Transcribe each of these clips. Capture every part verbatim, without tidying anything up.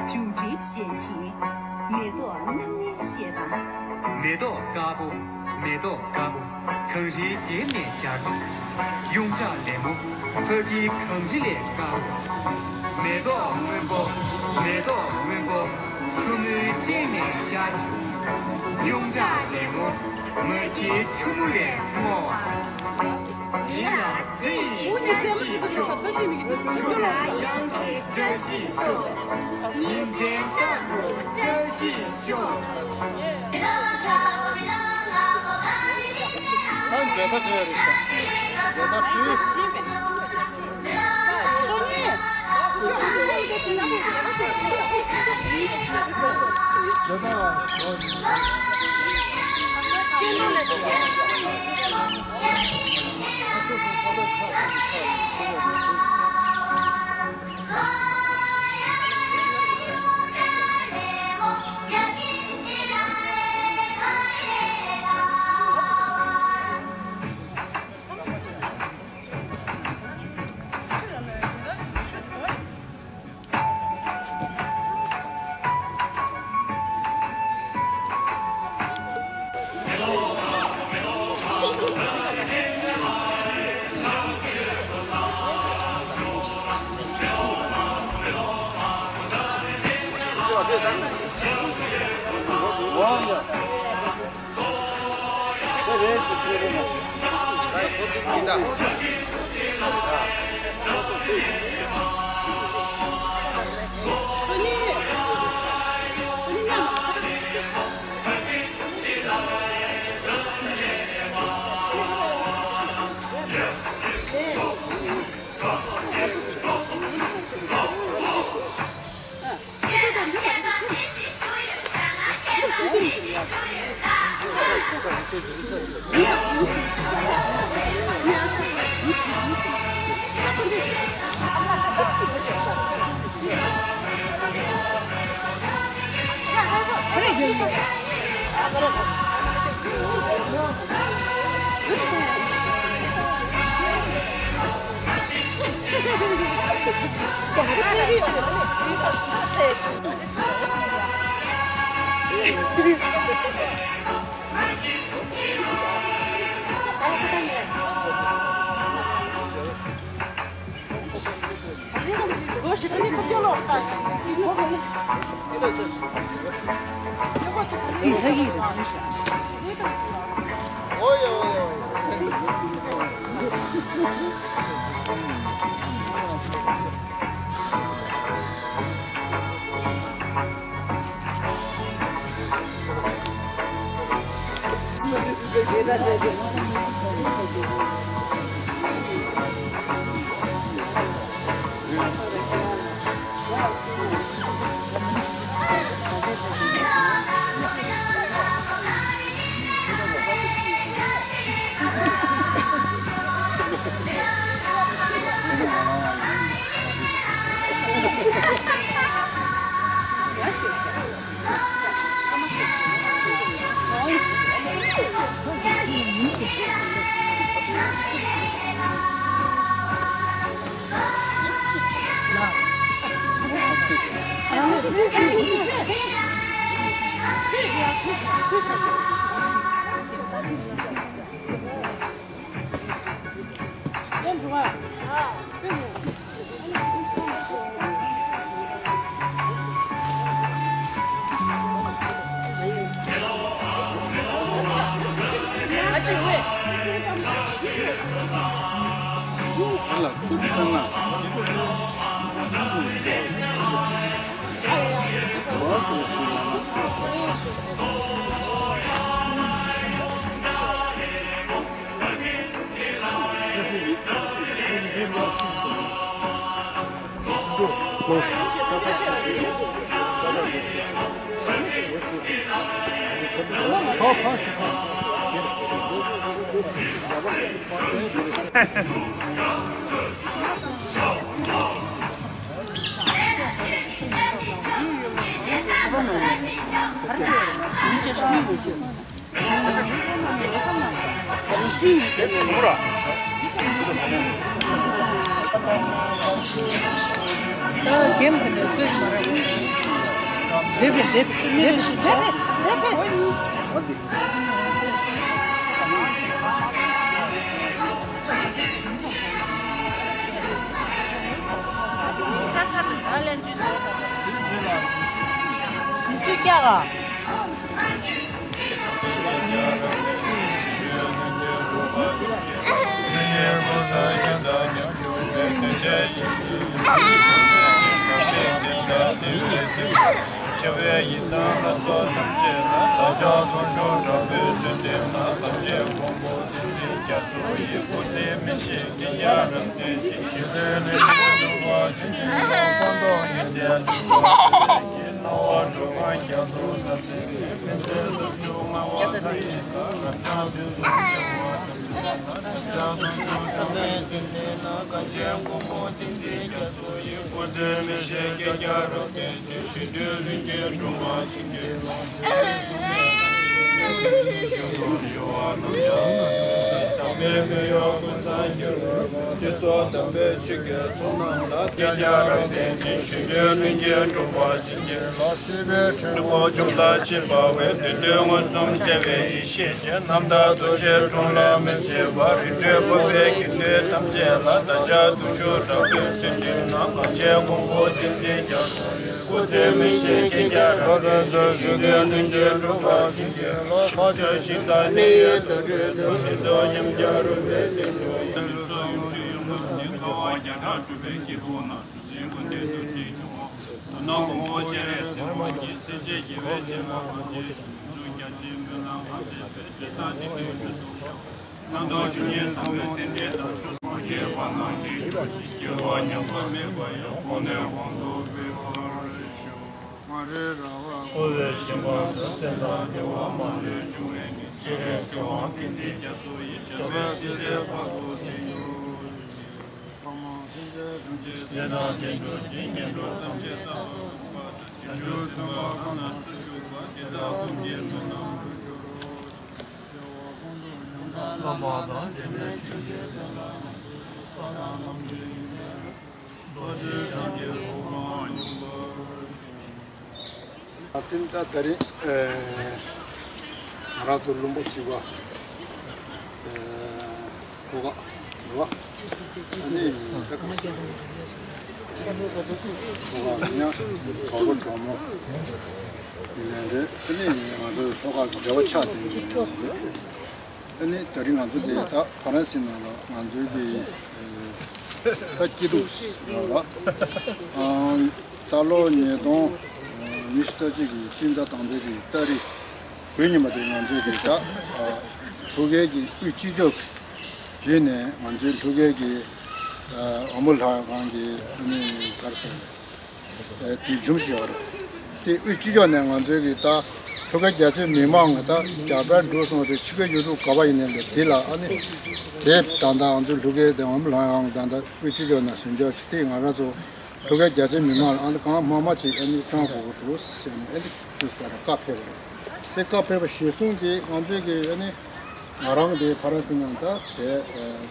མཇུག་སྒྲིལ་ཞལ་ཕྱེ། མེ་ཏོག་རྣམ་ལྔའི་བཤད་པ། མེ་ཏོག་དཀར་པོ། མེ་ཏོག་དཀར་པོ། གངས་རིའི་ལྡེབས་ནས་ཤར་བྱུང་། ཡོངས་གྲགས་ལེབ་མོ། ཕ་གིའི་གངས་རི་ལས་དཀར་བོ། མེ་ཏོག་སྔོན་པོ། མེ་ཏོག་སྔོན་པོ། ཆུ་མོའི་སྟེང་ནས་ཤར་བྱུང་། ཡོངས་གྲགས་ལེབ་མོ། ང་རྒྱལ་ཆུ་མོ་ལས་སྔོ་བ། མི་ལ་རྩི་ཡི་བཀྲ་ཤིས་ཤོག་ཆུ་ལ་གཡང་གི་བཀྲ་ཤིས་ཤོག་ཉིན་མཚན་རྟག་ཏུ་བཀྲ་ཤིས་ཤོག་ཨ་མཛད་པ་དེ་རེད་ཤག་མཛད་པ་དེ། འདེབས་རེད། འདེབས་འདེབས་རེད། འདེབས་རེད། འདེབས་རེད། ད་ཐེངས་ད་ད་རིང་ཨེ་ང་རང་ཚོ་ལུང་པ་གཅིག་པ་ཨེ་ལྷོ་ཁ་རེད་བ། ཨ་ནི་ད་ག་ས་ལྷོ་ཁ་ཡང་དོལ་པོ་གྲོགས་མོ་ཡིན་ནའི་རེད། ཨ་ནི་ང་ཚོ་ལྷོ་ཁ་གི་འབྲེལ་བ་ཆགས་བསྡད་ཡོད་རེད། ཨ་ནི་ད་རིང་ང་ཚོ་འདི་ད་ཧྥ་རན་སི་ནང་ལ་ང་ཚོའི་གི་ཨེ་ད་སྐྱིད་སྡུག་རེད་བ། ཨང་ད་ལོ་ཉིས་སྟོང་ཉི་ཤུ་རྩ་གཅིག་གི་སྤྱི་ཟླ་དང་པོའི་གི་ཏ་རིག་དགུའི་ཉིན་མ་དེ་ང་ཚོའི་གི་ད་ཨ་ལྷོ་ཁའི་གི་དབུས་སྤྱི་ཁྱབ་ཀྱི་བརྒྱུད་ནས་ང་ཚོའི་ལྷོ་ཁའི་གི་ཨ་འོལ་མོ་ལྷ་ཁང་གི་ཨ་ནི་ག་རེ་ཟེར། ཨེ་དུས་འཛོམས་ཤིག་ཡོད་རེད། དེ་དབུས་སྤྱི་ཁྱབ་ནས་ང་ཚོའི་གི་ད་ལྷོ་ཁའི་རྒྱ་ཆེའི་མི་མང་གི་ད་རྒྱ་བལ་འབྲུག་གསུམ་དེ་ཕྱི་རྒྱལ་ཡུལ་གྲུ་ག་པ་ཡིན་ནའི་ལས་དེ་ལ་ཨ་ནི་དེ་ད་ལྟ་ང་ཚོའི་ལྷོ་ཁའི་དེ་འོལ་མོ་ལྷ་ཁང་ད་ལྟ་དབུས་སྤྱི་ཁྱབ་ནས་ཟིན་འཇོག་བྱས་དེ་ང་རང་ཚོ་ལྷོ་ཁའི་རྒྱ་ཆེའི་མི་མང་ལ་ཨ་ནི་གང་མང་མང་ཅིག་ཨ་ནི་བཏང་དགོས་ཀྱི་འདུག་ཟེར་ནས་ཨ་ནི་དུས་ལྟར་བཀའ་ཕེབས་པ་རེད། དེ་བཀའ་ཕེབས་པ་གཞིར་བཟུང་གིས་ང་ཚོའི་གི་ཨ་ནི་ང་རང་དེ་ཕ་རན་སི་ནང་ད་དེ་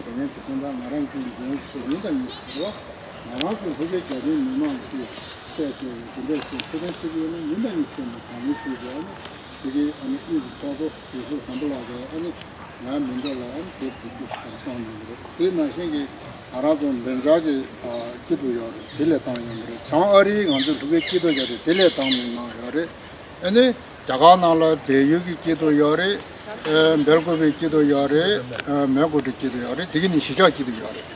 དེ་ངན་དུ་སོང་ད་ང་རང་གི་འགན་ཁུར་ཡིན་དང་ཡིན་ཟེར་བ། ང་རང་ཚོ་ལྷོ་ཁའི་རྒྱ་ཆེའི་མི་མང་གིས་བལྟས་ཏེ་དེ་འདྲ་ཞིག་ཁེ་ཕན་སྲིད་ཀྱི་ཡོད་ན་ཡིན་དང་ཡིན་ཟེར་ནས་དྲང་བའི་ཚུལ་གྱིས་ཨ་ནི་དེ་གའི་ཨ་ནི་དབུས་ཀྱི་ཚོགས་གཙོ་དེ་ཚོ་དང་པོ་ལགས་ཀྱིས་ཨ་ནི་ང་མི་འདྲ་ལ་ཨ་ནི་དེབ་དེ་དུས་ལྟར་བཏང་གནང་གི་རེད། དེ་ནང་བཞིན་གྱི་ང་རང་ཚོ་བདེ་འཇགས་ཀྱི་སྐྱིད་སྡུག་ཡོད་རེད། དེ་ལས་བཏང་ཡོད་མ་རེད། བྱང་ཨ་རིའི་ང་ཚོའི་ལྷོ་ཁའི་སྐྱིད་སྡུག་ཡོད་རེད། དེ་ལས་བཏང་མི་གནང་ཡོད་རེད། ཨ་ནི་རྒྱ་གར་ནང་ལ་བལ་ཡུལ་གྱི་སྐྱིད་སྡུག་ཡོད་རེད། ཨ་སྦེལ་ཀོབ་པའི་སྐྱིད་སྡུག་ཡོད་རེད། ཨ་མོན་གྷོ་གྲུའི་སྐྱིད་སྡུག་ཡོད་རེད། དེ་གི་ནི་གཞིས་ཆགས་སྐྱིད་སྡུག་ཡོད་རེད།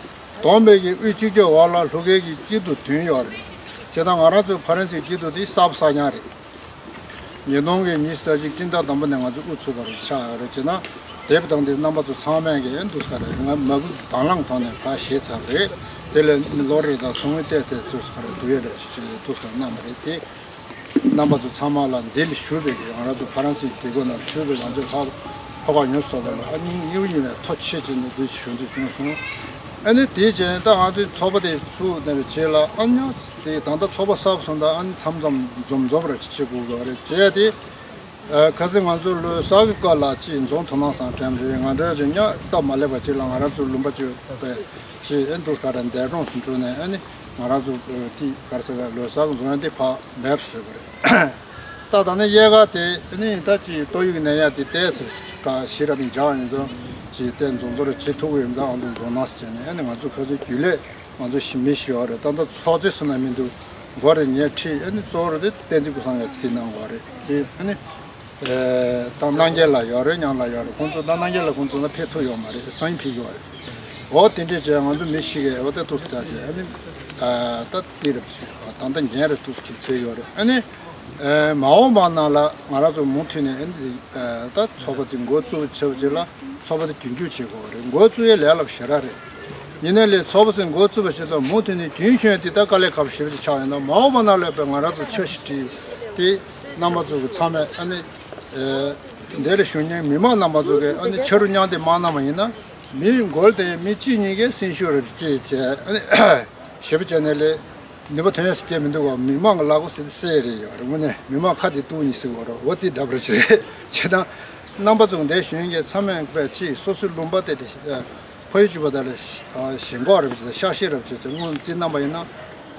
བསྡོམས་པའི་གི་དབུས་སྤྱི་ཁྱབ་འོག་ལ་ལྷོ་ཁའི་གི་སྐྱིད་སྡུག་བདུན་ཡོད་རེད། བྱས་ཙང་ང་རང་ཚོའི་ཕ་རན་སིའི་སྐྱིད་སྡུག་དེ་གསར་པ་གསར་རྐྱང་རེད། ཉིས་སྟོང་གི་ཉི་ཤུ་རྩ་གཅིག་སྤྱི་ཟླ་དང་པོ་ནས་ང་ཚོ་དབུ་ཚུགས་པ་རེད་ཆགས་ཡོད་རེད། བྱས་ན་དེབ་དང་དེ་རྣམ་པ་ཚོ་ཚང་མས་གི་འདུག་ས་རེད། ང་མ་གུ་དང་བླངས་ཐོག་ནས་ཕར་བཞེས་ཚར་རེད། དེ་ལས་ལོ་རེ་དང་ཚོང་དངུལ་བལྟས་ཏེ་འདུག་ས་རེད། འདུག་ཡོད་རེད་ཅེས་འདུག་ས་གནང་བ་རེད་དེ། རྣམ་པ་ཚོ་ཚང་མ་ལ་འདི་ལ་བཞུགས་པའི་གི་ང་རང་ཚོ་ཕ་རན་སིའི་རྒྱལ་སྒོ་ནང་བཞུགས་པའི་ང་ཚོའི་ལྷག་ལྷོ་ཁ་ཡོངས་སུ་རྫོགས་པ་ལ་ཨ་ནི་སྙིང་རྗེ་ཡིན་པའི་ཐོག་ཆེ་ཅིག་ནས་འདི་ཞུ་འདོད་བྱུང་སོང་། ཨ་ནི་དེའི་རྗེས་ད་ང་ཚོའི་ཚོགས་པ་དེ་ཚུགས་ནས་རྗེས་ལ་ཨ་ནི་དེ་ད་ལྟ་ཚོགས་པ་གསར་པ་སོང་ད་ཨ་ནི་མཚམས་མཚམས་འཛོམས་འཛོམས་རེ་བྱེད་དགོས་པ་རེད། བྱས་ཏེ་ཨ་ཁ་སང་ང་ཚོ་ལོ་གསར་གི་སྐབས་ལ་ཅིག་འཛོམས་ཐུབ་ན་བསམ་དྲན་རེད། ང་འདྲ་ཞིག་ཉག་སྟབས་མ་ལེགས་པ་ཅིག་ལ་ང་རང་ཚོ་ལུང་པ་ཅིག་པའི་ཅིག་ཨེ་འདུག་ག་ར་འདས་གྲོངས་སུ་འགྲོ་ནས་ཨ་ནི་ང་རང་ཚོ་དེ་ག་རེ་ཟེར་ལ་ལོ་གསར་གི་འཛོམས་ཡ་དེ་ཕར་མེད་པ་བཟོས་པ་རེད། ད་ད་ནི་དབྱར་ཁ་དེ་ནི་ད་ཅི་ཏོག་དབྱིབས་ནད་ཡག་དེ་ཏོག་ཙམ་ག་ཞི་རབས་འཇགས་ཡོད་ཙང་ཅི་ཏོག་ཙམ་འཛོམས་འཛོམས་རེ་བྱེད་ཐུབ་ཀྱི་ཡོད་ཙང་ཨ་ནི་འཛོམས་ན་ཟེར་བྱས་ནས་ཨ་ནི་ང་ཚོ་ཁ་སང་རྒྱུན་ལས་ང་ཚོ་ཞི་མི་ཞི་བ་རེད། ད་ལྟ་ཚོགས་གཙོ་སུ་ན་མི་འདུག་མགོ་རེ་ཉལ་ཁྲིད་ཨ་ནི་གཙོ་བོ་རེད་དེ་བསྟན་འཛིན་ཀུན་བཟང་ཡོད་དེ་གནང་བ་རེད་དེ་ཨ་ནི། ད་རྣམ་རྒྱལ་ལགས་ཡོད་རེད། ཉང་ལགས་ཡོད་རེད། ཁོང་ཚོ་ད་རྣམ་རྒྱལ་ལགས་ཁོང་ཚོ་ན་ཕེབས་ཐུབ་ཡོད་མ་རེད། སང་ཉིན་ཕེབས་ཀྱི་ཡོད་རེད། འོ་དེ་འདྲས་བྱས་ང་ཚོ་མི་ཞིག་གིས་འོ་ད་ཐུགས་སུ་ཆགས་བྱས་ཨ་ནི་ད་ཏི་རབས་ཅིག་ད་ལྟ་ཉན་རེ་ཐུགས་སུ་ཁྱེར་ཡོད་རེད། ཨ་ནི་མ་འོངས་པ་ནང་ལ་ང་རང་ཚོ་མུ་མཐུད་ནས་ཨ་ནི་ད་ཚོགས་པ་ཅིག་འགོ་བཙུགས་བྱས་པ་ཅིག་ལ་ཚོགས་པ་དེ་རྒྱུན་སྐྱོང་བྱེད་དགོས་རེད། འགོ་བཙུགས་ཡས་ལས་སླ་པོ་ཞེ་དྲག་རེད། ཡིན་ནའི་ལས་ཚོགས་པ་ཟིན་འགོ་བཙུགས་པ་ཞིག་དང་མུ་མཐུད་ནས་རྒྱུན་སྐྱོང་དེ་ད་དཀའ་ལས་ཁག་པོ་ཞེ་པོ་ཅིག་ཆགས་ཡོད་ན་མ་འོངས་པ་ནང་ལ་ཡོད་པའི་ང་རང་ཚོ་འཆར་གཞི་བྲིས་ཏེ་རྣམ་པ་ཚོ་གི་ཚང་མས་ཨ་ནི་འདིར་བཞུགས་མཁན་མི་མང་རྣམ་པ་ཚོ་གི་ཨ་ནི་ཕྱི་རུ་མཉམ་དུ་མ་གནང་བ་ཡིན་ན་མི་མགོ་དེ་མི་གཅིག་གཉིས་ཀས་སེམས་ཤུགས་རེ་སྐྱེས་བྱས་ཨ་ནི་ཞེ་པོ་བྱས་ནས་ལས་ནུས་པ་ཐོན་ཡས་སུ་སྐྱེས་མི་འདུག་ག་མི་མང་གི་ལག་པ་ཟེར་དེ་གསལ་རེད་ཡོད་རེད། དངོས་གནས་མི་མང་ཁ་དེ་གཏུག་ནི་ཟེར་གི་རེད། འོ་དེ་འདྲ་པོ་རེད་བྱས་བྱས་ན་རྣམ་པ་ཚོ་འདིར་བཞུགས་མཁན་ཚང་མས་དཔེ་ཅིག་སོ་སོའི་ལུང་པ་དེ་དེ། ཕ་ཡུལ་གཅིག་པ་དག་ལ་ཞེན་ཁོག་རབ་བྱས་ཤག་ཤེས་རབ་བྱས་ཚེ་སྔོན་རྩིས་གནང་པ་ཡིན་ན་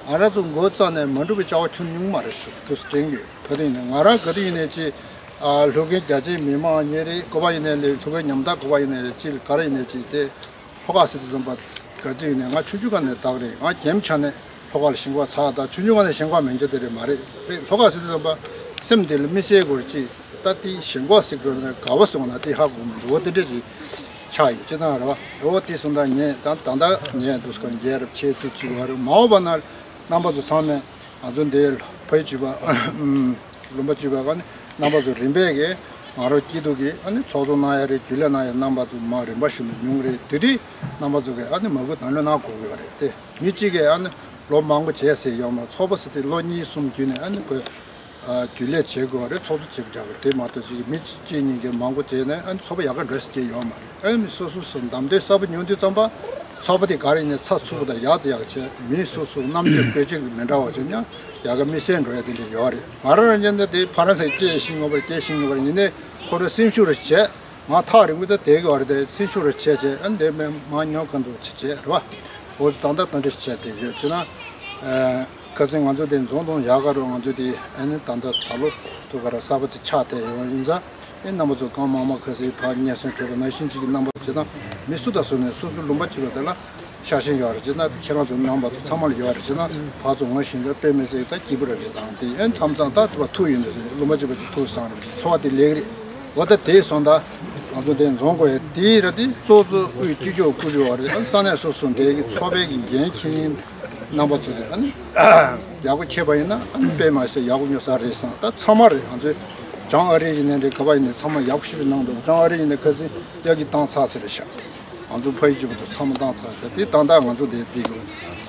ང་རང་ཚོ་འགོ་བརྩམས་ནས་མ་འགྲུབ་པའི་བྱ་བ་ཁྱོན་ཉུང་མ་རེད་ཞུ་དུས་དྲན་གྱི་ཕ་དེ་ཡིན་ན་ང་རང་ག་དུས་ཡིན་ནའི་ཅི་ལྷོ་ཁའི་རྒྱ་ཆེའི་མི་མང་ཉེ་རིང་གོ་བ་ཡིན་ནའི་ལས་ལྷོ་ཁའི་ཉམ་ཐག་གོ་བ་ཡིན་ནའི་ལས་ཅི་ག་རེ་ཡིན་ནའི་ཅི་དེ་ལྷོ་ཁ་ཟེར་དུས་ཙམ་པ་ག་དུས་ཡིན་ནའི་ང་ཆུང་ཆུང་སྒང་ནས་བདག་རེད། ང་རྒན་ཆགས་ནས་ལྷོ་ཁ་ལ་ཞེན་ཁོག་ཚ་དང་ཆུང་ཆུང་སྒང་ནས་ཞེན་ཁོག་མེད་རྒྱུ་དེ་རེད་མ་རེད། ལྷོ་ཁ་ཟེར་དུས་ཙམ་པ་སེམས་དེ་ལ་མི་གསལ་སྐོར་ཅི། ད་དེ་ཞེན་ཁོག་ཟེར་དགོས་ན་དགའ་བ་སོང་ན་དེ་ཧ་གོ་མི་འདུག་འོ་དེ་འདྲ་ཞིག་ཆགས་ཡོད་ཅེ་ན་རེད་བ། འོ་དེ་སོང་ད་ངས་ད་ད་ད་ངས་འདུག་སྐོར་རྒྱལ་རབས་ཆེ་ཐུབ་ཅིག་བ་རེད། མ་འོངས་པ་ན་རྣམ་པ་ཚོ་ཚང་མས་ང་ཚོ་འདི་ཕ་ཡུལ་གཅིག་པ་ལུང་པ་གཅིག་པ་ག་ནས་རྣམ་པ་ཚོ་རིམ་པས་ཀྱིས་ང་རང་སྐྱིད་སྡུག་གི་ཨ་ནི་ཚོགས་གཙོ་གནང་ཡ་རེད། རྒྱུན་ལས་གནང་ཡ་རྣམ་པ་ཚོ་མ་རིམ་པ་བཞིན་དུ་ཉུང་རེད། དེ་དུས་རྣམ་པ་ཚོ་གིས་ཨ་ནི་མ་སྐུལ་དང་བློ་གནང་དགོས་ཀྱི་ཡོད་རེད་དེ། མི་གཅིག་གིས་ཨ་ནི་ལོ་མང་པོ་བྱས་ཟེར་ཡོང་མ་ཚོགས་པ་ཟེར་དེ་ལོ་གཉིས་གསུམ་བརྒྱུད་ནས་ཨ་ནི་བོད། རྒྱུན་ལས་བྱེད་དགོས་རེད། ཚོགས་གཙོ་བྱེད་དགོས་རེད། དེ་མ་གཏོགས་ཅིག་མི་གཅིག་གཉིས་ཀྱིས་མང་པོ་བྱས་ནས་ཨ་ནི་ཚོགས་པ་ཡག་ག་འགྲོ་ས་ཅིག་ཡོད་མ་རེད། ཨ་ནི་སོ་སོ་སོ་འདམ་དོད་གསར་པ་ཉོ་དུས་ཙམ་པ་ཚོགས་པ་དེ་ག་རེ་ཡིན་ནའི་ཚགས་ཚུད་པ་དང་ཡག་ཏུ་ཡག་བྱས་མི་སོ་སོ་རྣམ་དཔྱོད་བཀོལ་སྤྱོད་ཀྱི་མི་འདྲ་བ་བྱས་ཀྱང་ཡག་ག་དམིགས་བསལ་འགྲོ་ཡ་དེ་འདྲ་ཡོད་རེད། ང་རང་རང་ཉིད་འདི་ཕ་རན་སའི་སྐད་ཤེས་ངོ་བར་སྐད་ཤེས་ངོ་བར་ཡིན་ནའི་ཁོ་རང་སེམས་ཤུགས་རེ་བྱས། ང་ཐག་རིང་པོ་དེ་བསྡད་ཀྱི་ཡོད་རེད་དེ་སེམས་ཤུགས་རེ་བྱས་བྱས་ཨ་ནི་འདི་མི་མང་ཉོ་ག་འདུག་བྱས་བྱས་རེད་བ། འོ་ད་ལྟ་དེ་འདྲ་བྱས་བསྡད་ཡོད་ཅེ་ན། ཁ་སང་ང་ཚོ་དེ་འཛོམས་དང་ཡག་ག་རུ་ང་ཚོ་དེ་ཨ་ནི་ད་ལྟ་ད་ལོ་དུ་ག་ར་གསར་པ་དེ་ཆགས་བསྡད་ཡོད་ཡིན་ཙང་ཨེ་རྣམ་པ་ཚོ་གང་མང་མང་ཁ་སང་ཕར་སྙན་སེང་གྲོལ་བ་ནང་བཞིན་ཅིག་གི་རྣམ་པ་བྱས་ན་མི་སུ་དང་སུ་ནས་སོ་སོའི་ལུང་པ་གཅིག་པ་དེ་ལ་ཤ་ཞེན་ཡོད་རེད་ཅེ་ན་ཁྱེད་རང་ཚོ་རྣམ་པ་ཚོ་ཚང་མ་ལ་ཡོད་རེད་ཅེ་ན་ཕར་ཚུར་ང་བཞིན་དུ་དཔེ་མི་སྲིད་ད་སྐྱིད་པོ་རེད་ཅེ་དང་དེ་ཨེ་མཚམས་མཚམས་ད་དུ་བ་ཐུག་ཡོད་འདུག་ཟེར་ལུང་པ་གཅིག་པ་ཅིག་ཐུག་སང་རེད་ཅེ་འཚོ་བ་དེ་ལེགས་རེད། འོ་ད་དེ་སོང་ད་ང་ཚོ་དེ་འཛོམས་དགོས་ཡ་དེའི་ར་དེ་གཙོ་གཙོ་དབུས་སྤྱི་ཁྱབ་བཀུར་འོག་རེད། ཨ་ས་གནས་སོ་སོ་འདྲའི་གི་ཚོགས་པའི་གི་འགན་འཁྱེར་རྣམ་པ་ཚོ་རེད། ཨ་ནི་ཡག་པོ་འཁྱེར་པ་ཡིན་ན་ཨ་ནི་དཔེ་མ་སྲིད་ཡག་པོ་ཉོ་ས་རེད་བསམ། ད་ཚང་མ་རེད། ང་ཚོའི་བྱང་ཨ་རི་ཡིན་ནའི་རེད། ག་པ་ཡིན་ནའི་ཚང་མ་ཡག་པོ་ཞེ་པོ་གནང་འདུག་བྱང་ཨ་རི་ཡིན་ནའི་ཁ་སང་གཡག་གི་བཏང་ཚར་ཚར་རེད་ཤག་ང་ཚོ་ཕ་ཡུལ་གཅིག་པ་དང་ཚང་མ་བཏང་ཚར་ཤག་དེ་ད་ལྟ་ང་ཚོ་དེ་དེ་གི་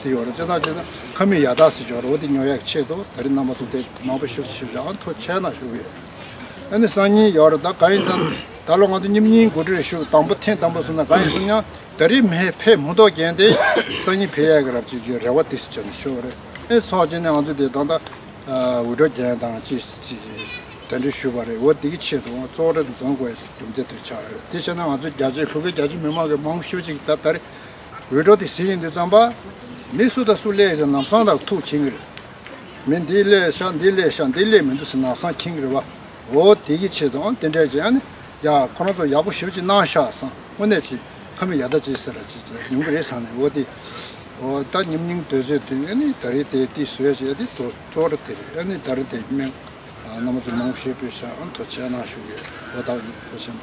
དེ་ཡོད་རེད། ཅེ་ན་ཅེ་ན་ཁ་མིག་ཡར་ལྟ་ཟེར་ཆོག་རེད། འོ་དེ་ཉོ་ཡག་ཆེད་དུ་ད་རེས་རྣམ་པ་ཚོ་དེ་མང་པོ་ཞེ་པོ་ཞེ་པོ་ཞག་ཨ་ཐོ་ཆད་ན་ཞུ་གི་ཡོད། ཨ་ནི་སང་ཉིན་ཡོད་རེད། ད་ག་ཡིན་ཟེར་ན་ད་ལོ་ང་ཚོ་མཉམ་ཉིན་གོ་སྒྲིག་ཞུ་དང་པོ་ཐེངས་དང་པོ་སོང་ན་ག་ཡིན་ཟེར་ན། ད་རེས་མི་ཕེབས་མི་ཐོག་རྒྱན་ཏེ་སང་ཉིན་ཕེབས་ཡག་གི་རབ་ཅིག་གི་རེ་བ་ཏིས་ཅན་ཤོར་རེད། ཨེ་སོགས་བྱས་ནས་ང་ཚོ་དེ་ད་ལྟ་འུར་སྒྲོག་རྒྱན་དང་ཅི་ཅི་དེ་འདྲ་ཞུས་པ་རེད། འོ་དེ་གི་ཆེད་དུ་གཙོ་བོ་རེ་འཛོམས་དགོས་རྒྱུ་མཚན་དུ་ཆགས་རེད། དེ་བྱས་ན་ང་ཚོ་རྒྱ་ཆེ་ལྷོ་ཁའི་རྒྱ་ཆེ་མི་མང་གི་མང་ཤོས་ཅིག་ད་ད་རེས་འུར་སྒྲོག་དེ་ཟིན་ཡིན་དུས་ཙམ་པ་མི་སུ་དང་སུ་སླེབས་ཡོད་ན་ལམ་སང་དང་ཐུག་ཕྱིན་གི་རེད། མི་འདི་སླེབས་ཤག་འདི་སླེབས་ཤག་འདི་སླེབས་མི་འདུག་ཟེར་ནག་སང་ཁྱིང་རེད་བ། འོ་དེ་གི་ཆེད་དུ་ཨང་དེ་འདྲས་ཀྱི་ཨ་ནི་ཡ་ཁོ་རང་ཚོ་ཡག་པོ་ཞེ་པོ་ཅིག་གནང་ཤག་བསམ། དངོས་གནས་ཅིག་ཁ་མི་ཡ་ད་ཅིག་ཟེར་ལ་ཅིག་ཅིག་ཡོང་གི་རེད་བསམ་ནས། འོ་དེ་འོ་ད་ཉིན་ཉིན་དུས་ཚོད་དུས་ཨ་ནི་ད་རེས་དེ་དེ་བཟོས་བྱས་དེ་དོ་གཙོ་བོ་དེ་རེད། ཨ་ནི་ད་རེས་དེ་སྨན་རྣམ་པ་ཚོ་མང་པོ་ཞེ་པོ་ཤག་ཨ་ཐོ་ཆེ་ན་ཞུ་གི་འོ་ད་ཐོ་ཆེ་ན།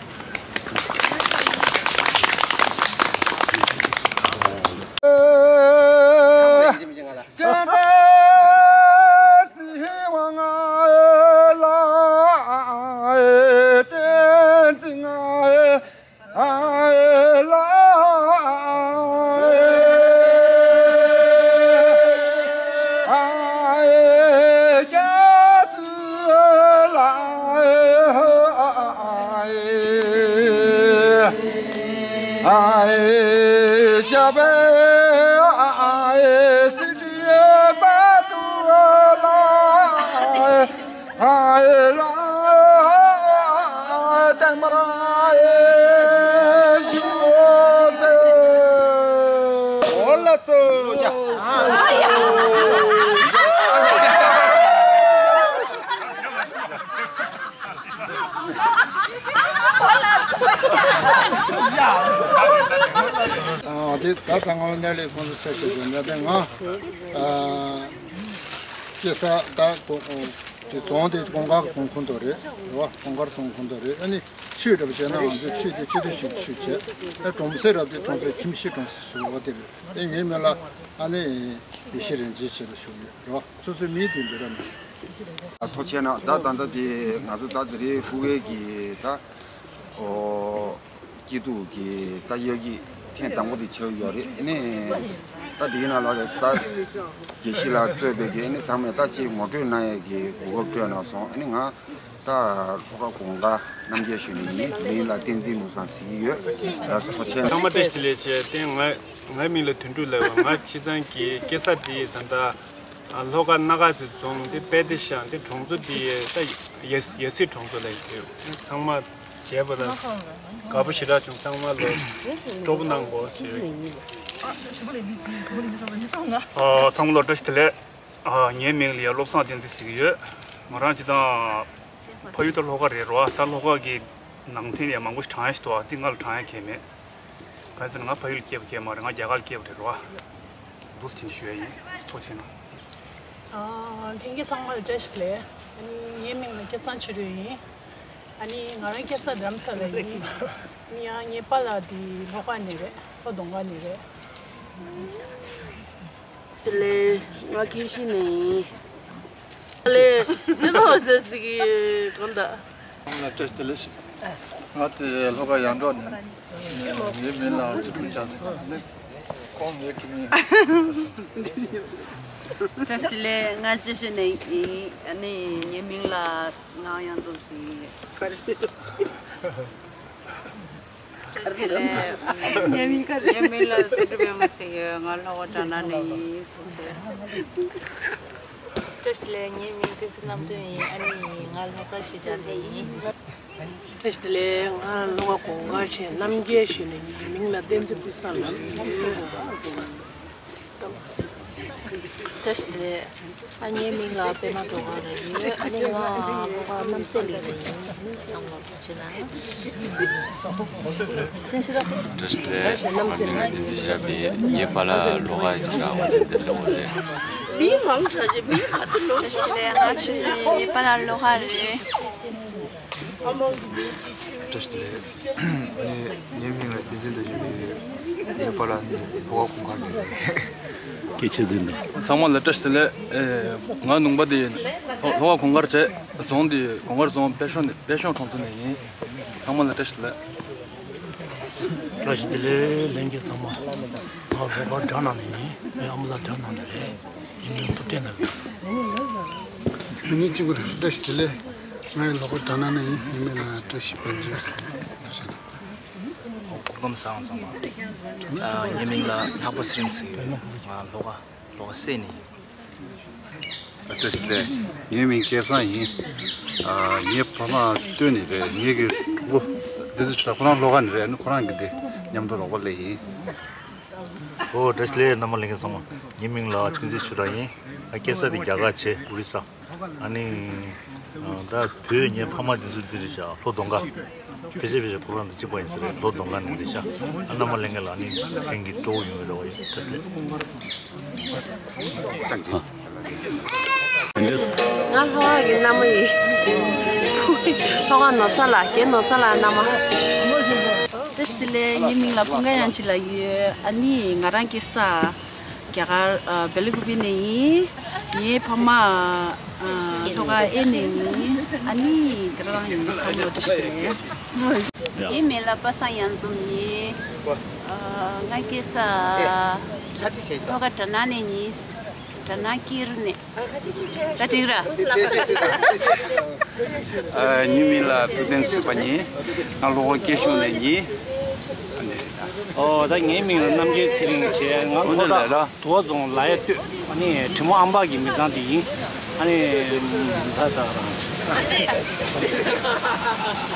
ད་ད་ང་གནས་ལས་ཁོང་ཚོ་ཆ་ཤས་ཀྱི་གནས་སྟངས་ང་། ཨ། སྐྱེ་ས་ད་ཀོ་དེ་རྫོང་དེ་ཀོང་དཀར་རྫོང་ཁོངས་གཏོགས་རེད། རེད་བ། ཀོང་དཀར་རྫོང་ཁོངས་གཏོགས་རེད། ཨ་ནི་ཆུས་རབ་བྱས་ན་ང་ཚོའི་ཆུས་དེ་སྤྱི་འཐུས་ཤིག་ཆུས་བྱས། ཨ། གྲོང་གསེབ་རབ་དེ་གྲོང་གསེབ་ཁྱིམ་གཞིས་གྲོང་གསེབ་ཟེར་བ་དེ་རེད། ཨ། ངའི་མིང་ལ་ཨ་ནི་ཡེ་ཤེས་རིན་ཆེན་ཞེས་ལ་ཞུ་གི་ཡོད། རེད་བ། སོ་སོའི་མིང་དེ་འབོད་ར་མི་ཤེས། ཐུགས་རྗེ་ཆེ་གནང་། ད་ད་ལྟ་དེ་ང་ཚོ་ད་དེ་རིང་ཕུར་བུའི་གི་ད། ཨོ། སྐྱིད་སྡུག་གི་ད་དབྱར་གྱི་ཐེངས་དང་པོ་དེ་ཆགས་ཡོད་རེད། ཨ་ནི་ད་དེའི་ནང་ལ་ད་དགེ་བཤེས་ལགས་གཙོས་པའི་གི་ཨ་ནི་ཚང་མས་ད་ཅིག་ངོ་སྤྲོད་གནང་ཡས་ཀྱི་གོ་སྐབས་སྤྲད་གནང་སོང་། ཨ་ནི་ང་ད་ལྷོ་ཁ་གུང་དཀར་རྣམ་རྒྱལ་གཞོན་ནུ་ཡིན། མིང་ལ་བསྟན་འཛིན་ནོར་བཟང་ཟེར་གྱི་ཡོད། ལགས་སོ། ཐུགས་རྗེ་ཆེ། ཚང་མ་བཀྲ་ཤིས་བདེ་ལེགས་བྱས་ཏེ། ང་ངའི་མིང་ལ་དོན་གྲུབ་ལབ་པ། ང་ཁྱེད་ཚང་གི་སྐྱེ་ས་དེ་ད་ལྟ། ཨ། ལྷོ་ཁ་སྣ་དཀར་རྩེ་རྫོང་དེ་དཔལ་སྡེ་ཤང་དེ་གྲོང་ཚོ་དེ་ད་ཡ་ཡ་སྲིད་གྲོང་ཚོ་ལ་ཡོད། ཚང་མ་མཇལ་བ་ལ་དགའ་པོ་ཞེ་དྲག་བྱུང་། ཚང་མ་ལ་སྤྲོ་པོ་གནང་དགོས་ཞེས། ཨ། ཚང་མ་ལ་བཀྲ་ཤིས་བདེ་ལེགས། ཨ། ངའི་མིང་ལ་ཡ་བློ་བཟང་བསྟན་འཛིན་ཟེར་གྱི་ཡོད། ང་རང་སྤྱིར་བཏང་ཕ་ཡུལ་ད་ལྷོ་ཁ་རེད། རེད་བ། ད་ལྷོ་ཁ་གི་ནང་ཚན་ཡ་མང་པོ་ཞིག་དྲངས་ཡ་ཞིག་འདུག། ཨ། འདི་ང་ལ་དྲངས་ཡ་གང་ཡང་མེད། གང་ཟེར་ན་ང་ཕ་ཡུལ་ལ་སྐྱེས་པ་སྐྱེས་མ་རེད། ང་རྒྱ་གར་ལ་སྐྱེས་པ་རེད། རེད་བ། འདུག་སེ་བྱས་ནས་ཞུ་ཡ་ཡིན། ཐུགས་རྗེ་གནང་། ཨ། ལྷན་རྒྱས་ཚང་མ་ལ་བཀྲ་ཤིས་བདེ་ལེགས། ཨ་ནི་ངའི་མིང་ལ་སྐལ་བཟང་ཆོས་སྒྲོན་ཡིན། ཨ་ནི་ང་རང་སྐྱེ་ས་རྡ་རམ་ས་ལ་ཡིན། ཨ་ནི་ཡང་ངའི་པཱ་ལགས་དེ་ལྷོ་ཁ་ནས་རེད། ལྷོ་གདོང་ཁ་ནས་རེད། བདེ་ལེགས། ང་ཀེའུ་ཤི་ནས་ཡིན། ལེ། མི་མང་ཟེར་ཟེར་གི་གང་ལྟར། ལ་བཀྲ་ཤིས་བདེ་ལེགས་ཞུ། ང་དེ་ལྷོ་ཁ་ཡར་འབྲོག་ནས། ངའི་མིང་ལ་ཆོས་སྒྲོན་བྱ་ཟེར། ནི་ཁོང་ངའི་ཁྱིམ་མི། བཀྲ་ཤིས་བདེ་ལེགས། ང་ཅི་ཞུ་ནས་ཡིན། ཨ་ནི་ངའི་མིང་ལ་ངག་དབྱངས་འཛོམས་ཟེར། བཀྲ་ཤིས་བདེ་ལེགས། ངའི་མིང་ག་རེ། ངའི་མིང་ལ་བརྩོན་འགྲུས་པད་མ་ཟེར་ཡོད། ང་ལྷོ་ཁ་དགྲ་ནང་ནས་ཡིན། ཐུགས་རྗེ་ཆེ། བཀྲ་ཤིས་བདེ་ལེགས། ངའི་མིང་བསྟན་འཛིན་རྣམ་གྲོལ་ཡིན། ཨ་ནི་ང་ལྷོ་ཁ་གཞིས་ཆགས་ནས་ཡིན། བཀྲ་ཤིས་བདེ་ལེགས། ང་ལྷོ་ཁ་གུང་དཀར་ཆེན་རྣམ་རྒྱལ་གཞོན་ནུ་ཡིན། མིང་ལ་བསྟན་འཛིན་ཀུན་བཟང་ལབ་ཡོད། བཀྲ་ཤིས་བདེ་ལེགས། ཨ། ངའི་མིང་ལ་པད་མ་སྒྲོལ་དཀར་ལབ་ཡོད། ཨ་ནི་ང་ལྷོ་ཁ་རྣམ་སྲས་གླིང་ནས་ཡིན། ཚང་མ་ལ་ཐུགས་རྗེ་གནང་། བཀྲ་ཤིས་བདེ་ལེགས། ང་མིང་ལ་བསྟན་འཛིན་ཤེས་རབ་ཡིན། ངའི་པཱ་ལགས་ལྷོ་ཁ་ཡིན་ཟེར། ཨ། འོ་ཟིན་དེ་ལོ་རེད། མིང་མང་དྲགས་ཤིག་མིང་ག་དུ་ལོ། བཀྲ་ཤིས་བདེ་ལེགས། ང་ཆོས་སྲིད་ཡིན། ངའི་པཱ་ལགས་ལྷོ་ཁ་རེད། བཀྲ་ཤིས་བདེ་ལེགས། ངའི་མིང་ལ་བསྟན་འཛིན་བདག་ཆེན་ལབ་ཡོད། ངའི་པཱ་ལགས་ནི་ལྷོ་ཁ་གུང་དཀར་ནས་རེད། སྐད་ཆ་ཟིན་ནས། ཚང་མ་ལ་བཀྲ་ཤིས་བདེ་ལེགས། ཨེ། ང་ནུང་པ་དེ་ལྷོ་ཁ་གུང་དཀར་བྱས། རྫོང་དེ་གུང་དཀར་རྫོང་དཔལ་ཤོང་ནས། དཔལ་ཤོང་གྲོང་ཚོ་ནས་ཡིན། ཚང་མ་ལ་བཀྲ་ཤིས་བདེ་ལེགས། བཀྲ་ཤིས་བདེ་ལེགས། ལྷན་རྒྱས་ཚང་མ། ང་ལྷོ་ཁ་དགྲ་ནང་ནས་ཡིན། ངའི་ཨ་མ་ལགས་དགྲ་ནང་ནས་རེད། ཡིན་ནའི་ཐུབ་བསྟན་ལབ་ཡོད། མི་ཉིད་གཅིག་པུ་རེད། བཀྲ་ཤིས་བདེ་ལེགས། ང་ཡང་ལྷོ་ཁ་དགྲ་ནང་ནས་ཡིན། ངའི་མིང་ལ་བཀྲ་ཤིས་དཔལ་འབྱོར་ཟེར། སྐུ་ཁམས་བཟང་། ཚང་མ། ཨ། ངའི་མིང་ལ་ལྷག་པ་ཚེ་རིང་ཟེར་གྱི་ཡོད། ང་ལྷོ་ཁ་ལྷོ་ཁ་སེ་ནས་ཡིན། བཀྲ་ཤིས་བདེ་ལེགས། ངའི་མིང་སྐལ་བཟང་ཡིན། ཨ། ངའི་ཕ་མ་སྟོད་ནས་རེད། ངའི་གི་གྲོགས་པོ་བསྟན་འཛིན་ཆོས་གྲགས་ཁོ་རང་ལྷོ་ཁ་ནས་རེད། ཨ་ནི་ཁོ་རང་གི་དེ་མཉམ་དུ་རོགས་པ་ལས་ཡིན། ཨོ། བཀྲ་ཤིས་བདེ་ལེགས། རྣམ་པ་ལྷན་རྒྱས་ཚང་མ། ངའི་མིང་ལ་བསྟན་འཛིན་ཆོས་གྲགས་ཡིན། ང་སྐྱེས་ས་དེ་རྒྱ་གར་བྱས། ཨོ་རི་ས། ཨ་ནི་ད་བོད་ངའི་ཕ་མ་དེ་ཚོ་འདི་རེད་བཞག་ལྷོ་གདོང་ཁ། ཕལ་ཆེར་ཕལ་ཆེར་ཁོ་རང་དང་གཅིག་པ་ཡིན་ས་རེད། ལྷོ་གདོང་ཁ་ནས་རེད་བཞག་ཨ། རྣམ་པ་ལྷན་རྒྱས་ལ་ཨ་ནི་ཕན་གྱི་སྤྲོ་བོ་ཡོང་བའི་རེ་བ་ཡོད། བཀྲ་ཤིས་བདེ་ལེགས། ང་ལྷོ་ཁ་གི་མནའ་མ་ཡིན། ལྷོ་ཁ་ནོར་ས་ལ། རྒན་ནོར་ས་ལ་མནའ་མ། བཀྲ་ཤིས་བདེ་ལེགས། ངའི་མིང་ལ་ཕུན་དཀར་དབྱངས་སྐྱིད་ལབ་ཡོད། ཨ་ནི་ང་རང་སྐྱེས་ས་རྒྱ་གར། ཨ། བེ་ལི་ཀུ་པི་ནས་ཡིན། ངའི་ཕ་མ། ཨ། ལྷོ་ཁ་ཨེ་ནས་ཡིན། ཨ་ནི་དེ་རང་ཡིན། ཚང་མ་ལ་བཀྲ་ཤིས་བདེ་ལེགས། ངའི་མིང་ལ་པ་སངས་དབྱངས་འཛོམས་ཡིན། ཨ། ང་སྐྱེས་ས་ལྷོ་ཁ་གྲ་ནང་ནས་ཡིན། གྲ་ནང་ཀེ་རུ་ནས། ད་འགྲིག་ར། ཨ། ངའི་མིང་ལ་ཐུབ་བསྟན་སེམས་དཔའ་ཡིན། ང་ལྷོ་ཁ་སྐྱིད་གཤོངས་ནས་ཡིན། ཨོ། ད་ངའི་མིང་ལ་རྣམ་རྒྱལ་ཚེ་རིང་བྱས། ང་ལྷོ་ཁ་དུ་བ་རྫོང་ལ་ཡ་སྟོད། ཨ་ནི་དྲི་མོ་ཨམ་བག་གི་མི་ཚང་དེ་ཡིན། ཨ་ནི་ད་ད་རང་།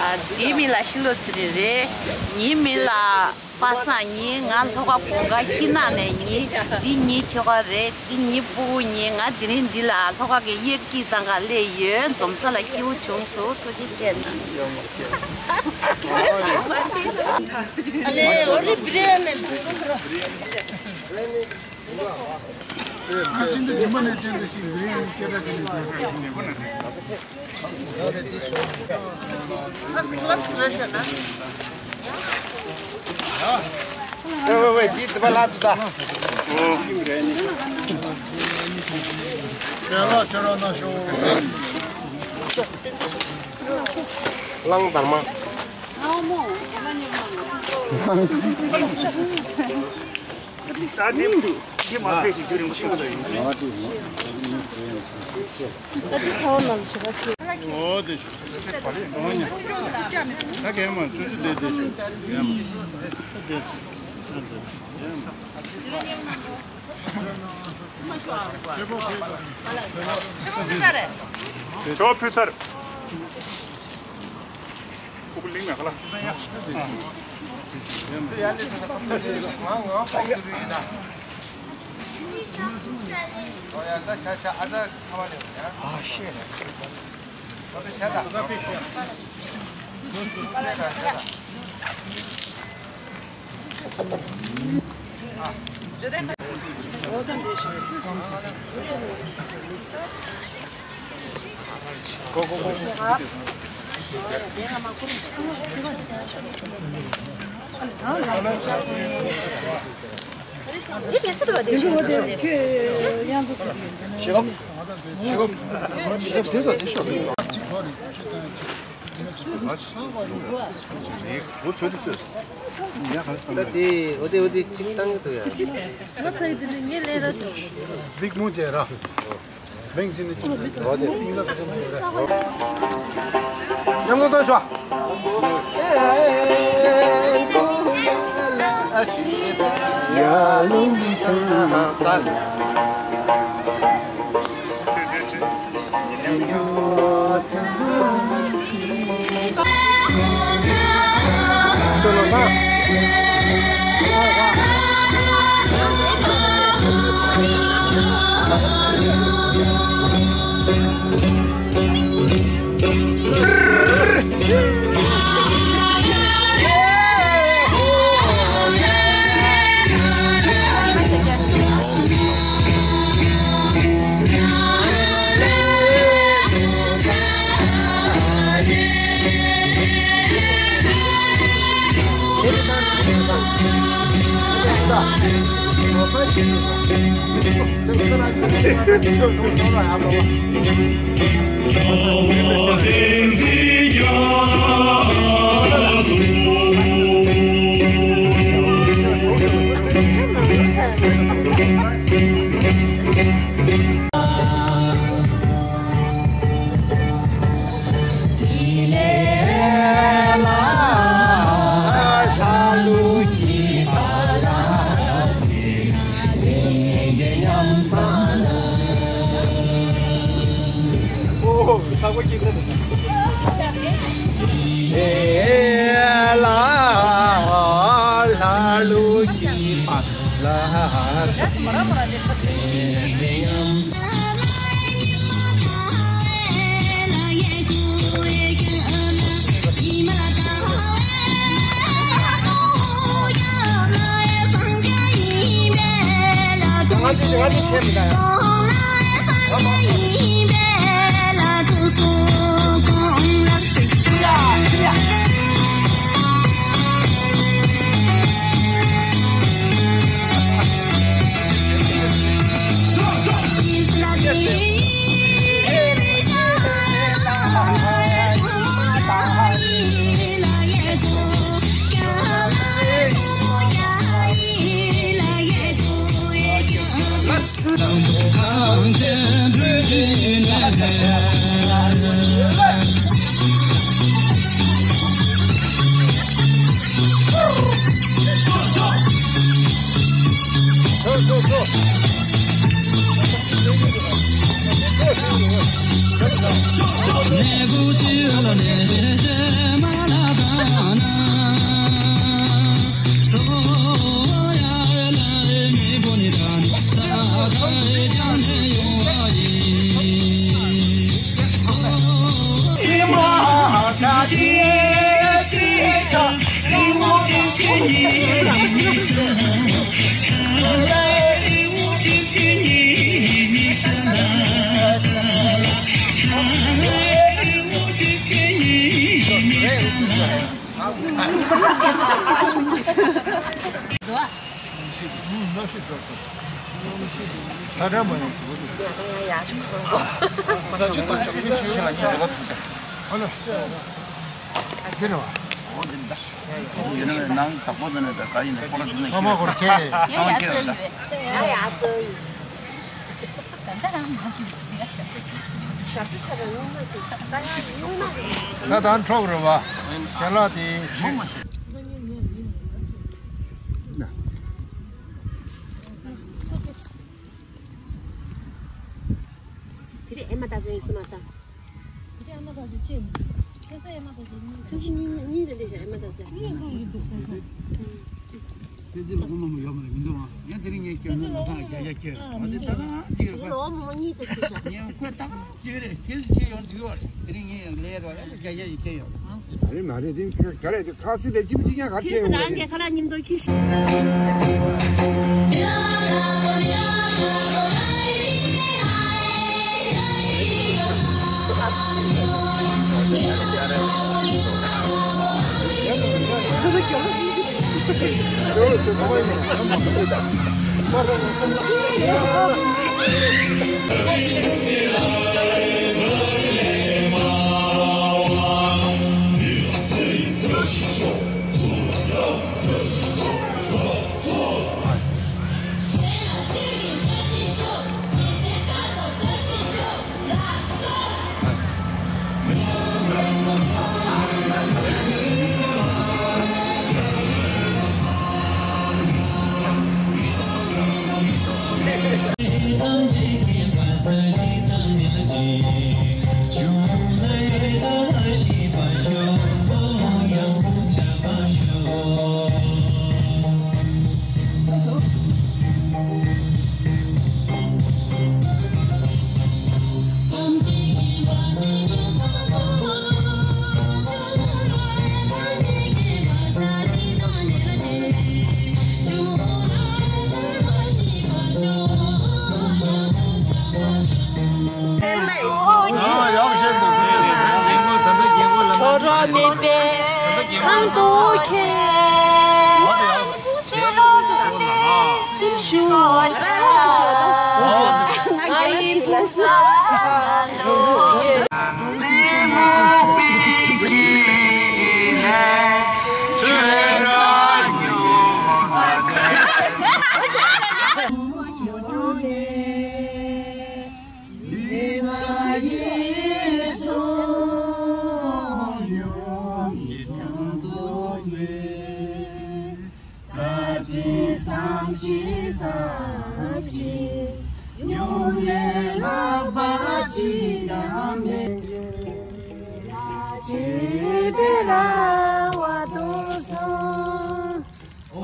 ཨ། ངའི་མིང་ལ་ཤི་ལོ་ཚེ་རིང་རེད། ངའི་མིང་ལ་པ་སངས་ཡིན། ང་ལྷོ་ཁ་གུང་དཀར་སྐྱིད་ནག་ནས་ཡིན། འདི་ངའི་ཁྱོ་ག་རེད། འདི་ངའི་སྤུ་གུ་ཡིན། ང་དེ་རིང་འདི་ལ་ལྷོ་ཁ་གི་དབྱར་སྐྱིད་གཏོང་ག་སླེབས་ཡོད། འཛོམས་ས་ལ་སྐྱིད་པོ་བྱུང་སོང་། ཐུགས་རྗེ་ཆེ་གནང་། ཨ་ལེ། ཨོ་རི་བི་རི་ཡ་ནི། ཨ་ཅི་འདི་ཉི་མ་ནས་བསྟན་འདི་ཞིག་བི་རི་ཡ་ནི་སྐད་གྲགས་ཅན་ནས་བསྟན་ཟེར། ཨ་སི་ཀླ་སི་རེད་ཤག་ན། ཝེ་ཝེ་ཝེ། འདི་དེ་པ་ལ་དུ་ད། ཤེས་ལ་ཆོས་ར་ན་ཤོ། གླང་དར་མ། ད་དེ་དེ་མ་ཟད་ཞིག་རྒྱུ་རིང་པོ་ཤིང་གི་ཡིན། ཨོ་དེ་ཤོ། ད་གས་མ་ཆུ་ཆུ་དེ་དེ་ཤོ། ཁྱོད་ཕུལ་ཚར། ཁུ་ལིང་མེ་ཁ་ལ། ཨ་ཤེས། ད་དེ་འོ་དེ་འོ་དེ་གཅིག་བཏང་གི་འདུག་ཡ། ང་ཚ་ཡི་དེ་ནི་ངས་ལས་ར་ཞོག། བིག་མོ་ཅེ་ར། བེང་ཅི་ནི་ཅི་ནི་འོ་དེ་མི་ལ་ཁ་ཅན་ཡོད་ར། ཉམས་ལོ་ཏོ་ཤོ། ཡ་ལུང་ཚང་ས། ད་དྲན་མ་ཡོང་ཟེར་བ་འདུག་ས་ཆ་ཏོག་ཙམ་ཁྱེར་ཤོག་ཨ་ལ། འདི་རེད་བ། འོ་འདི་འདྲ། ཡིན་ནའི་ནང་དག་པོ་ཟེར་ནས་ད་ག་ཡིན་ནའི་ཁོ་ར་འདི་ནས་ཚང་མ་ཁོ་ར་ཁྱེར། ཚང་མ་ཁྱེར་ར་ད། ད་ལྟ་རང་མ་གིས་ཟེར་ཡ། ཞབས་ཏུ་ཆ་ར་ཡོང་མ་ཟེར་ད་ཡང་ཡོང་མ་རེད། ད་ད་འཕྲོག་རེད་བ། ཞལ་ལག་དེ་ཤི། དེ་རིང་ཨེ་མ་ད་ཟེར་སུ་མ་ད། དེ་ཨེ་མ་ད་ཟེར་ཅེས་མི། ཁྱོད་ཚོ་ཨེ་མ་ད་ཟེར་མི། ཁྱོད་ཚོ་གཉིས་གཉིས་རེད་འདྲ་ཞིག་ཨེ་མ་ད་ཟེར། གཉིས་ཀ་ཡིན་འདུག་ཁོ་ཚོ། ཁྱེད་ཚོ་ལོ་མང་པོ་ཡོད་མ་རེད་མི་འདུག་ཨང་། ཡང་དེ་རིང་ངས་སྐྱོན་ནོར་ལ་སང་རྒྱ་རྒྱ་སྐྱོན་ང་དེ་ད་ལྟ་གཅིག་རེད་ཁོ། ལོ་མང་པོ་གཉིས་ཙམ་ཁྱེར་ཤག་ངས་ཁོས་ད་གཅིག་རེད་ཁྱེད་ཚོ་ཁྱེད་ཡོང་འདུག་ཨ་རེད། དེ་རིང་ངས་ཡང་ལས་རོགས་ཡང་རྒྱ་རྒྱ་ཡི་སྐྱོན་ཡོད། རེད་མ་རེད་དེ་ག་རེ་དེ་ཁ་སི་དེ་གཅིག་པུ་གཅིག་ཡང་ག་ཁྱེད་ཚོ་རང་གིས་ཁ་ལག་མཉམ་དུ་ཁྱེར་ཤོག་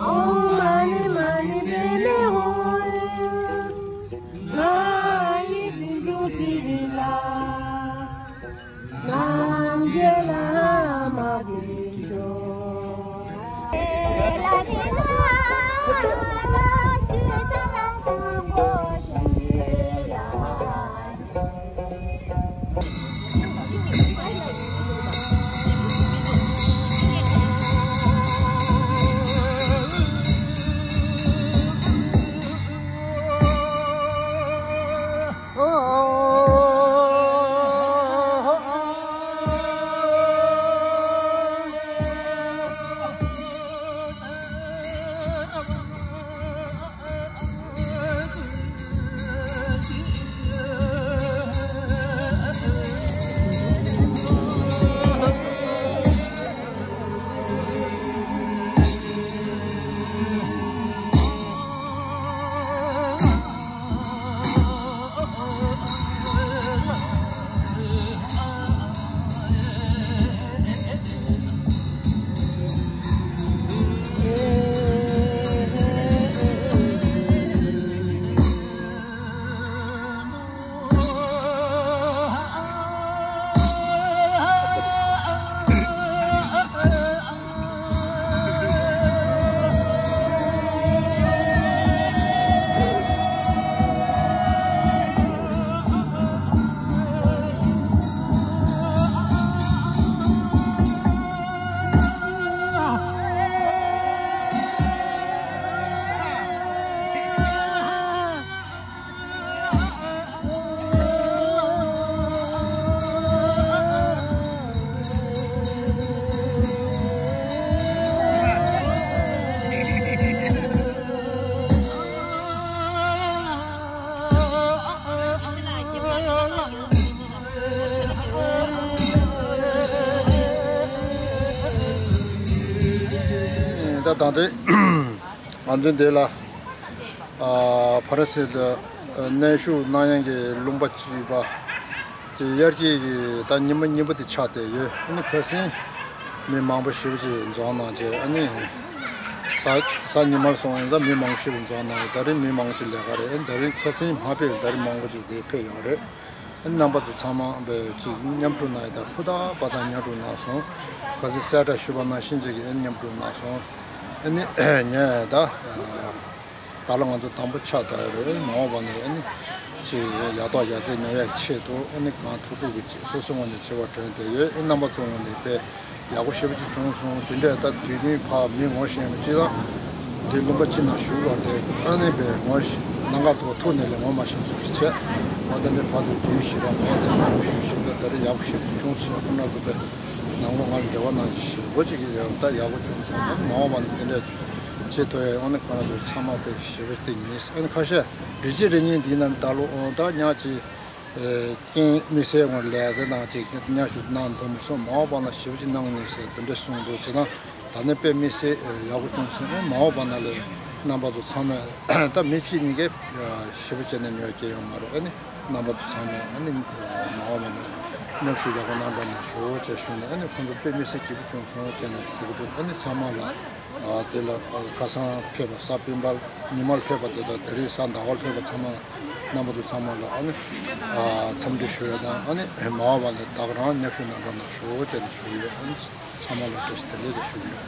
ཨོཾ་མ་ཎི་མ་ཎི་པདྨེ་ཧཱུྃ། ད་ལྟ་ང་ཚོའི་འདི་ལ་ཨ་ཕ་རན་སི་ལ་གནས་བཞུགས་གནང་ཡག་གི་ལུང་པ་གཅིག་པ་དེ་དབྱར་སྐྱིད་ཀྱི་ད་ཉི་མ་གཉིས་པ་དེ་ཆགས་བསྡད་ཡོད། ཨ་ནི་ཁ་སང་མི་མང་པོ་ཞེ་པོ་ཅིག་འཛོམས་གནང་བྱས། ཨ་ནི་གཟའ་གཟའ་ཉི་མར་སོང་ཡིན་ཙང་མི་མང་པོ་ཞེ་པོ་འཛོམས་གནང་ཡོད། ད་རིང་མི་མང་པོ་ཅིག་ལས་ཀ་རེད། ཨ་ནི་ད་རིང་ཁ་སང་མ་ཕེབས། ད་རིང་མང་པོ་ཅིག་དེ་ཕེབས་ཡོད་རེད། རྣམ་པ་ཚོ་ཚང་མ་བས་ཅིག་མཉམ་ཞུགས་གནང་ཡ་དང་ཧུར་ཐག་པ་དང་མཉམ་ཞུགས་གནང་སོང་། ག་ཚོད་གསལ་བསྒྲགས་ཞུས་པ་ནང་བཞིན་ཅིག་གི་མཉམ་ཞུགས་གནང་སོང་། ཨ་ནི་ངས་ད་ད་ལོ་ང་ཚོ་དང་པོ་ཆགས་བསྡད་ཡོད་རེད། མ་འོངས་པ་ནས་ཨ་ནི་ཅིག་ཡག་ཐོག་ཡར་རྒྱས་ཡོང་ཡག་ཆེད་དུ་ཨ་ནི་གང་ཐུབ་ཐུབ་ཀྱིས་ཅིག་སོ་སོའི་ངོས་ནས་བྱེད་པ་དྲན་བསྡད་ཡོད། ཨ་རྣམ་པ་ཚོའི་ངོས་ནས་དཔེ་ཡག་པོ་ཞེ་པོ་ཅིག་བྱུང་སོང་། དེ་འདྲས་ད་དུས་རྒྱུན་ཕར་མི་ངོ་ཤེས་མཁན་ཅིག་དང་དེ་ལུང་པ་གཅིག་ནང་བཞུགས་པ་དེ་ཨ་ནི་དཔེ་ངོ་ཤེས་གནམ་གང་ཐོག་ཐུག་ནས་ལས་ངོ་མ་ཤེས་ཚུལ་གྱི་བྱས། འོ་དེ་འདྲའི་བར་དུ་རྒྱུན་ཞིག་ར་མེད་དེ་ངོ་ཤེས་ཞིག་ད་ད་རེས་ཡག་པོ་ཞེ་པོ་ཅིག་བྱུང་སོང་། ཁོང་རྣམ་ཚོ་དཔེ་ནང་ལོགས་ང་ལ་འབྲེལ་བ་གནང་ཅིག་ཞེ་པོ་ཅིག་གིས་ཡང་ད་ཡག་པོ་བྱུང་སོང་། ཨ་ནི་མ་འོངས་པ་ནས་དེ་འདྲས་བྱེད་ཐུབ་ཡ་ཡོང་ནས་ཁོང་རྣམ་ཚོ་ཚང་མ་དཔེ་ཞེ་པོ་ཅིག་ཡིན། ཨ་ནི་ཁ་ཤས་རེ་ཅིག་རེ་གཉིས་འདི་ནང་ད་ལོ་ད་ཉག་ཅིག་ཨེ་རྐྱེན་དམིགས་བསལ་ངོ་ལས་དེ་དང་ཅིག་མཉམ་ཞུགས་གནང་ཐུབ་མ་སོང་། མ་འོངས་པ་ན་ཞེ་པོ་ཅིག་གནང་ནས་ཟེར་དེ་འདྲ་གསུངས་འདུག་ཅེ་ན། ད་ནི་དཔེ་དམིགས་བསལ་ཡག་པོ་བྱུང་སོང་། མ་འོངས་པ་ན་ལས་རྣམ་པ་ཚོ་ཚང་མས་ད་མི་གཅིག་གཉིས་ཀས་ཞེ་པོ་བྱས་ནས་ནུས་པ་སྐྱེ་ཡོང་མ་རེད། ཨ་ནི་རྣམ་པ་ཚོ་ཚང་མས་ཨ་ནི་མ་འོངས་པ་ན་མཉམ་ཞུགས་ཡག་པོ་གནང་རོགས་གནང་ཞུ་ཅེས་ཞུས་ནས། ཨ་ནི་ཁོང་ཚོ་དཔེ་དམིགས་བསལ་སྐྱིད་པོ་བྱུང་སོང་ཅེས་ནས་ཟེར་གྱི་འདུག་ཨ་ནི་ཚང་མ་ལ་དེ་ལ་ཁ་སང་ཕེབས་པ་གཟའ་སྤེན་པ་ཉི་མར་ཕེབས་པ་དེ་དང་དེ་རིང་གཟའ་ཟླ་བར་ཕེབས་པ་ཚང་མ་རྣམ་པ་ཚོ་ཚང་མ་ལ་ཨ་ནི་འཚམས་འདྲི་ཞུ་ཡ་དང་། ཨ་ནི་མ་འོངས་པ་ལ་ད་ག་རང་མཉམ་ཞུགས་གནང་རོགས་གནང་ཞུ་ཅེས་ནས་ཞུ་ཡོད། ཨ་ནི་ཚང་མ་ལ་བཀྲ་ཤིས་བདེ་ལེགས་ཞུ་ཡོད།